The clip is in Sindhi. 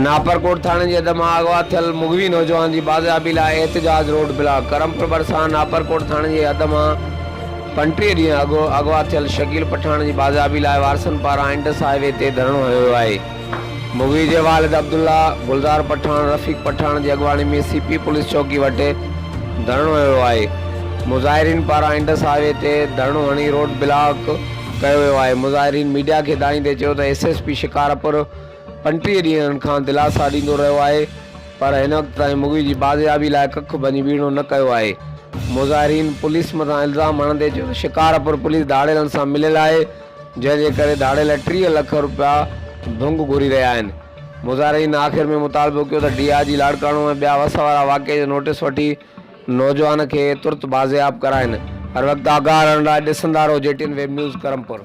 ناپرڪوٽ ٿاڻي جي حد مان اغوا ٿيل مغوي نوجوان جي بازيابي لاء احتجاج، روڊ بلاڪ. ڪرمپور ڀرسان ناپرڪوٽ ٿاڻي جي حد مان 35 ڏينهن اڳ اغوا ٿيل شڪيل پٺاڻ جي بازيابي لاء وارثن پاران انڊس هاء وي تي ڌرڻو هنيو ويو آهي. مغوي جي والد عبدالله، گلزار پٺاڻ، رفيق پٺاڻ جي اڳواڻي ۾ سي پي پوليس چوڪي وٽ ڌرڻو هنيو ويو آهي. مظاهرين پاران انڊس هاء وي تي ڌرڻو هڻي روڊ بلاڪ ڪيو ويو آهي. مظاهرين ميڊيا کي دانهيندي چيو ته ايس ايس پي شڪارپور 35 ڏينهن کان دلاسا ڏيندو رهيو آهي پر هن وقت تائين مغوي جي بازيابي لاء ڪک ڀڃي ٻيڻو نه ڪيو آهي. مظاهرين پوليس مٿان الزام هڻندي چيو ته شڪارپور پوليس ڌاڙيلن سان مليل آهي جنهن جي ڪري ڌاڙيل 30 لک رپيا ڀنگ گهري رهيا آهن. مظاهرين آخر ۾ مطالبو ڪيو ته ڊي I جي لاڙڪاڻو ۽ ٻيا وس وارا واقعي جو نوٽيس وٺي نوجوان کي ترت بازياب ڪرائين. هر وقت آگاهه رهڻ لاء ڏسندا رهو G T N web news Karampur.